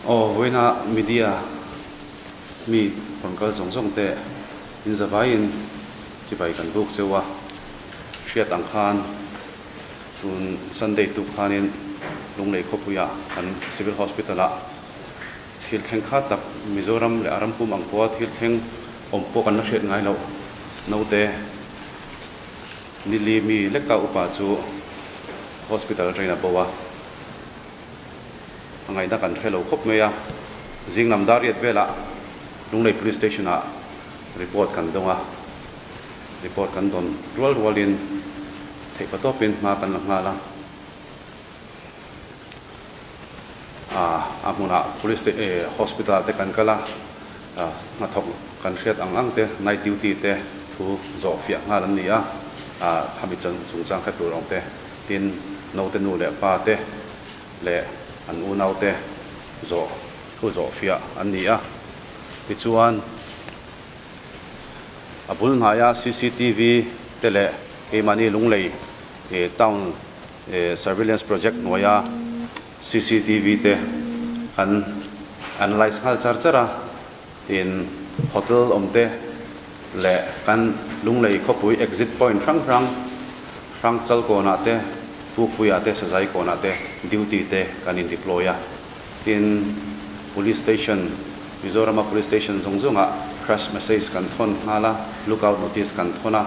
Aw vawiina media mi rawn kal zawng zawng te in zavaiin chibai kan buk cheu a, hriat ang khan tun Sunday tuk khanin Lunglei khawpuiah kan Civil Hospital ah thil thleng kha tak Mizoram leh a ram pum ang pawha thil thleng awm pawh kan la hriat ngai loh naute nili mi leka upa chu hospital atangin a bo a. A ngaihna kan hre lo khawp mai a, zing lam dar riat velah Lunglei Police Station ah report kan dawng a, report kan dawn rual rualin theihpa tawpin hma kan la nghal a, a hmunah Police Hospital te kan kal a, hnathawk kan hriat ang ang te night duty te thu zawh fiah nghal an ni a, khami chungchang hre tur awm te tin naute nu leh pa te leh an unaute zawh thu zawh fiah an ni a. Tichuan, a bul hnaia cctv te leh keimahni Lunglei Town Surveillance Project hnuaia cctv te kan analyse nghal char char a. Tin, hotel awm te leh kan Lunglei khawpui exit point hrang hrang, Hrangchal kawnah te, Tukpuiah te, Sazai kawnah te duty te kan in deploy a. Tin, Police Station, Mizorama Police Station zawng zawngah crash message kan thawn nghal a, lookout notice kan thawn a,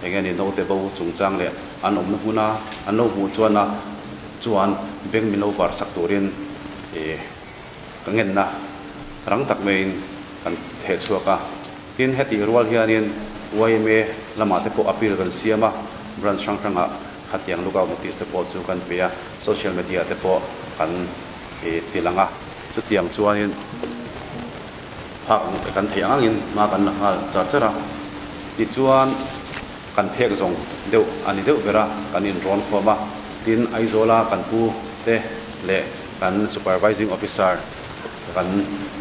eng nge ni naute bo chungchang leh an awmna hmuna an lo hmuh chuan a chuan beng min lo var sak turin ih ka ngenna rang tak maiin kan theh chhuak a. Tin, hetih rual hianin yma lamah te pawh appeal kan siam a, branch hrang hrangah khatiang lookout notice te pawh chu kan pe a, social media te pawh kan ti lang a. Chutiang chuanin phak kan theih ang angin hma kan la nghal char char a. Tichuan, kan phek zawng deuh a ni deuh ber a, kan inrawn khawm a. Tin, Aizawla kan pu te leh kan supervising officer, Kan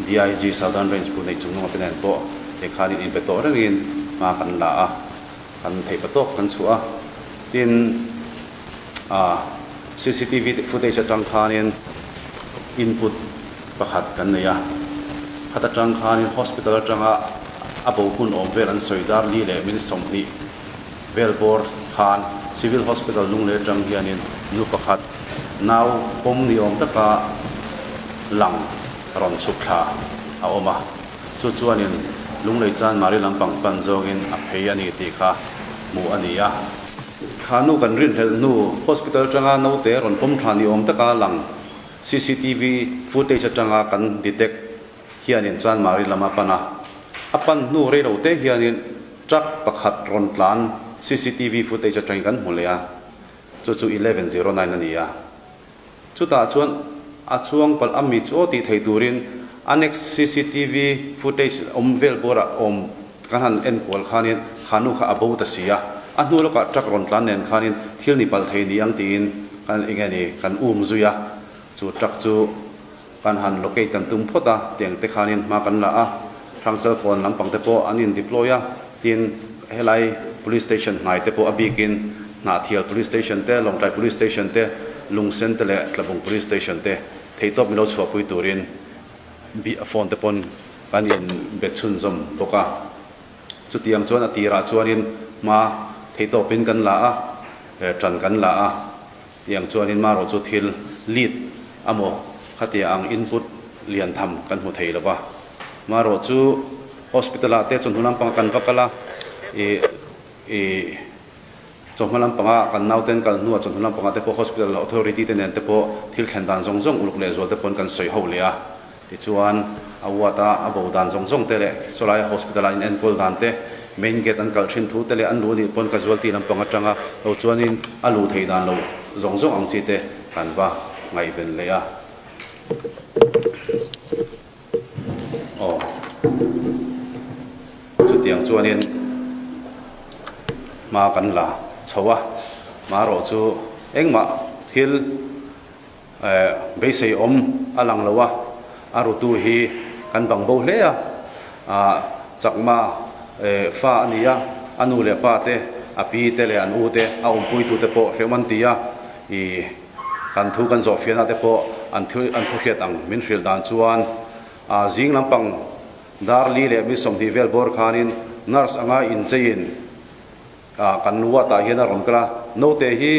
DIG Southern Range Pu Neihchungnunga te nen pawh he khanin inpe tawh rengin hma kan la a, kan theihpa tawk kan chhuah a. Tin, cctv footage atang khanin input pakhat kan nei a, khat atang khanin hospital atanga a bo hun awm vel an sawi dar li leh minute 20 vel bawr khan Civil Hospital Lunglei atang hianin nu pakhat nau pawm ni awm taka lang rawn chhuk thla a awm a, chu chuanin Lunglei Chanmari lampang pan zawngin a phei a ni tih kha hmuh a ni a. Kha nu kan rinhlelh hnu hospital atanga naute rawn pawm thla ni awm taka lang cctv footage atanga kan detect hianin Chanmari lam a pan a, a pan hnu reilote hianin Truck pakhat rawn tlan cctv footage atangin kan hmu leh a, chu chu 11:09 a ni a. Chutah chuan a chuang palh a mi chu aw tih theih turin a next cctv footage awm vel bawrah awm kan han en kual khanin kha nu kha a bo ta si a, a hnu lawkah truck rawn tlan nen khanin thil ni palh thei ni ang tiin kan enge ni kan um zui a, chu truck chu Kan han locate kan tum phawt a, tiang te khanin hma kan la a, Hrangchal kawn lampang te pawh an in deploy a, tin helai Police Station hnai te pawh a bikin Hnahthial Police Station te, Lawngtlai Police Station te, Lungsen te leh Tlabung Police Station te theihtawp min lo chhuahpui turin phone te pawn kan in be chhunzawm bawk a. Chutiang chuan a tirah chuanin hma theihtawpin kan la a, tan kan la a. Tiang chuanin marawh chu thil lead amaw khatia ang input lian tham kan hmu thei lo va. Marawh chu hospital ah te chawhnu lampanga kan va kal a, ih ih chawhma lampanga kan nauten kal hnuah chawhnu lampanga te pawh hospital authority te nen te pawh thil thlen dan zawng zawng uluk leh zual te pawn kan sawi ho leh a. Tichuan a ward a a bo dan zawng zawng te leh sawlai hospital ah in enkawl dan te, main gate an kalh thin thu te leh an luh anih pawn casualty lampang atanga lo chuanin a luh theih dan lo zawng zawng ang chi te kan va ngaihven leh a. Aw. Chutiang chuanin hma kan la chho a, marawh chu engmah thil Beisei awm a lang lo a, a rutu hi kan bang bo hle a, Chakma fa a ni a, a nu leh pa te, a pi te leh an u te, a awmpuitu te pawh hrehawm an ti a, kan thu kan zawhfiahna te pawh an thu an thu hriat ang min hrilh dan chuan zing lampang dar li leh mi 20 vel bawr khanin nurse anga incheiin kan ward ah hian a rawn kal a, naute hi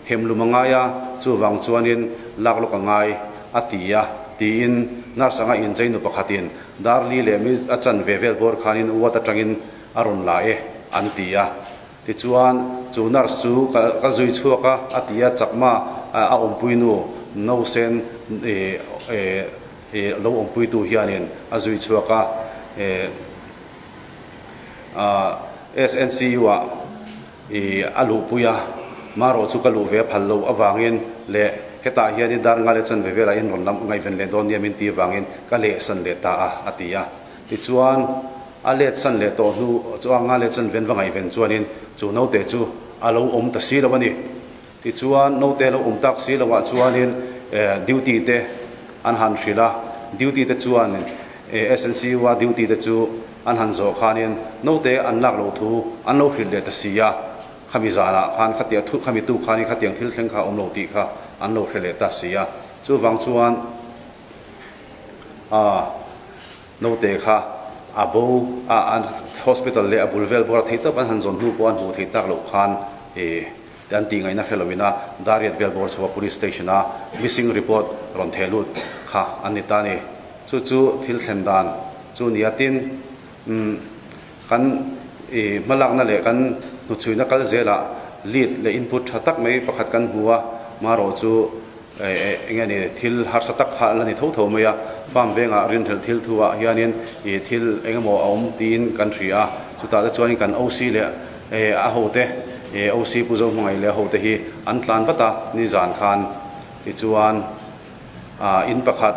hemlum a ngai a, chuvang chuanin lak lawk a ngai a ti a, tiin nurse anga inchei nu pakhatin dar li leh mi a chanve vel bawr khanin ward atangin a rawn la e an ti a. Tichuan, chu nurse chu ka zui chhuak a, a ti a, Chakma a awmpui nu nausen lo awmpuitu hianin a zui chhuak a, SNCU ah a luhpui a, marawh chu ka luh ve a phal loh avangin leh hetah hianin dar nga leh chanve velah in rawn lam ngaihven leh dawn nia min ti avangin ka lehsan leh ta a, a ti a. Tichuan, a let san leh tawh hnu chu a nga let san ven va ngaihven chuanin chu naute chu a lo awm ta si lo a ni. Tichuan, naute a lo awm tak si loah chuanin duty te an han hrilh a, duty te chuan SNCU-a duty te chu an han zawh khanin naute an lak loh thu an lo hrilh leh ta si a, khami zanah khan khatia thu khami tu khanin khatiang thil thleng kha a awm lo tih kha an lo hre leh ta si a. Chuvang chuan a. Naute kha a bo a, an hospital leh a bul vel bawr a thei tawp an han zawn hnu pawh an hmuh theih tak loh khan ih an tih ngaihna hre loin a Dariat vel bawr chhuah police station a missing report rawn theh lut kha an ni ta a ni. Chu chu thil thlen dan chu nia tin umm kan ih hmalakna leh kan hnuchhuina kal zelah lead leh input tha tak mai pakhat kan hmu a, marawh chu Eng nge ni, thil harsa tak kha la ni tho tho mai a, farm vengah rinhlelh thil thu ah hianin ih thil eng emaw a awm tiin kan hria a, chutah te chuanin kan OC leh a hote, OC Pu Zohmangaih leh a hote hi an tlan vat a, nizan khan tichuan in pakhat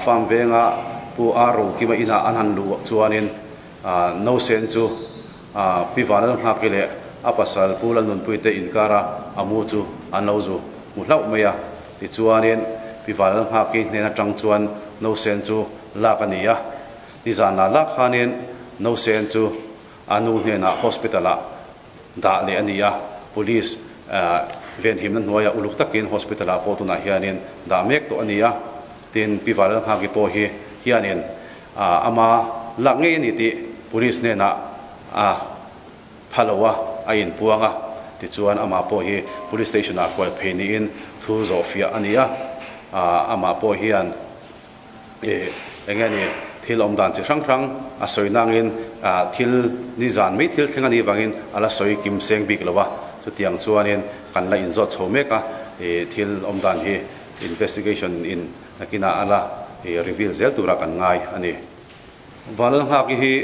farm venga Pu R Rokima inah an han luh chuanin Nausen chu Pi Vanlal Nghaki leh a pasal Pu Lalnunpuite inkara a mu chu an lo zu hmu hlauh mai a. Tichuanin Pi Vanlal Nghaki hnen atang chuan Nausen chu lak a ni a. Nizanah lak khanin Nausen chu a nu hnenah hospital-ah dah leh a ni a. Police venhimna hnuaiah uluk takin hospital-ah pawh tunah hianin dah mek tawh a ni a. Tin, Pi Vanlal Nghaki pawh hi hianin Ama lak ngei a ni tih police hnenah a pha lo a, a inpuang a. Tichuan amah pawh hi police station ah hruai phei niin thu zawh fiah a ni a. Amah pawh hian eng nge ni thil awm dan chi hrang hrang a sawi nangin thil nizan mai thil thleng a nih vangin a la sawi kim seng bik lo a. Chutiang chuanin kan la inzawt chho mek a, thil awm dan hi investigation in Nakinah a la reveal zel tura kan ngai a ni. Vanlalnghaki hi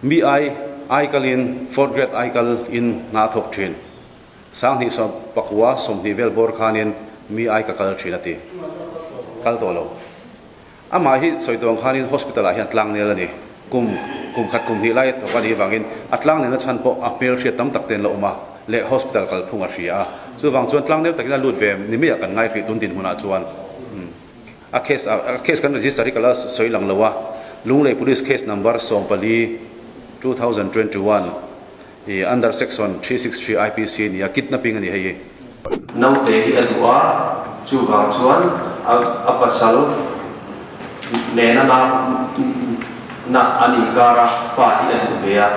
mi ai ai kalin fourth grade ai kal in hna a thawk thin. Sanghnih pakua 20 vel bawr khanin mi ai ka kal thin a ti. Kal tawh lo. Amah hi sawi tuang khanin hospital ah hian tlangnel a ni. Kum kum khat kum hnih lai a thawk a nih avangin a tlangnelna chhan pawh a hmel hriat tam tak te an la awm a, leh hospital kalphung a hria a. Chuvang chuan tlangnel takin a lut ve ni maiah kan ngai hrih tun dinhmunah chuan a case a case kan register hi ka la sawi lang lo a, Lunglei Police case number 14, 2021 i under section 363 IPC nia kidnapping a ni hei hi. Naute hi a duh a, chuvang chuan a pasal nena na an inkar a, fa hi a duh ve a,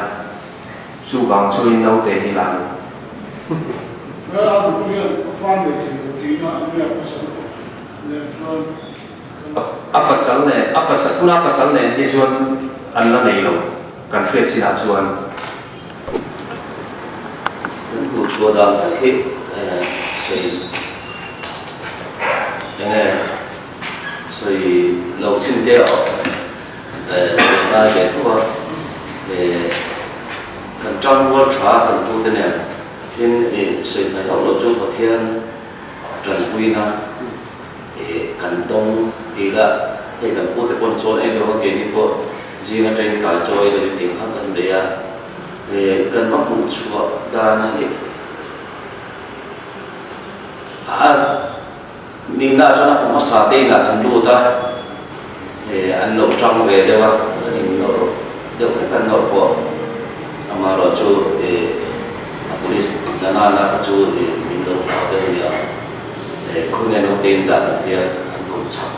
chuvang chuanin naute hi la a ni. A pasal nen, a pasal, tuna a pasal nen hi chuan an la nei lo. Kan hriat chinah chuan. Kan hmuh chhuah dan tak hi sawi enge sawi lo chin te a ngai ve tho a, kan tangrual tha kan pu te nen tin sawi hnaih hauh loh chu Pathian tanpuina kan dawng tih lah hei kan pu te pawn chuan eng lo a keini pawh Zing atangin kai chawi lo in tih kha kan bei a, kan va hmuh chhuah dan a ni. A nihna chuan a fa hmasa te inah kan lut a, an lo tang ve deuh a, an innawrh deuh hlek an nawrh pawh. Amaherawhchu a police na nana kha chu min lo hlau deuh a nia. Khawnge naute in dah kan tia an kawm chak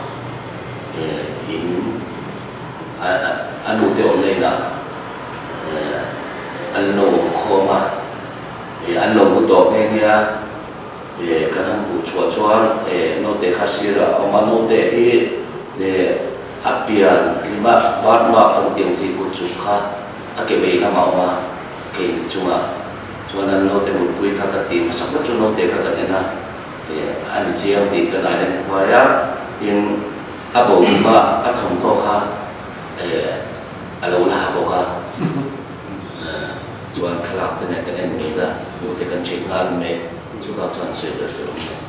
in a nute awmna inah an lo awm khawm a, an lo mu tawh nghe nghe a, kan han hmuh chhuah chuan naute kha sirah a awm a, naute hi a pian hlima birthmark an tih ang chi kut chuk kha a ke vei lamah a awm a, keini chungah chuan an naute mutpui kha ka ti hmasa ber chu naute kha kan en a, a ni chiang tih kan identify a, tin a bo hlima a thawmhnaw kha a lo la ha bawk a, chuan thlalak te nen kan en ngei a, hmuh te kan ṭhin nghal mai, chuvang chuan sawi ber tur awm lo.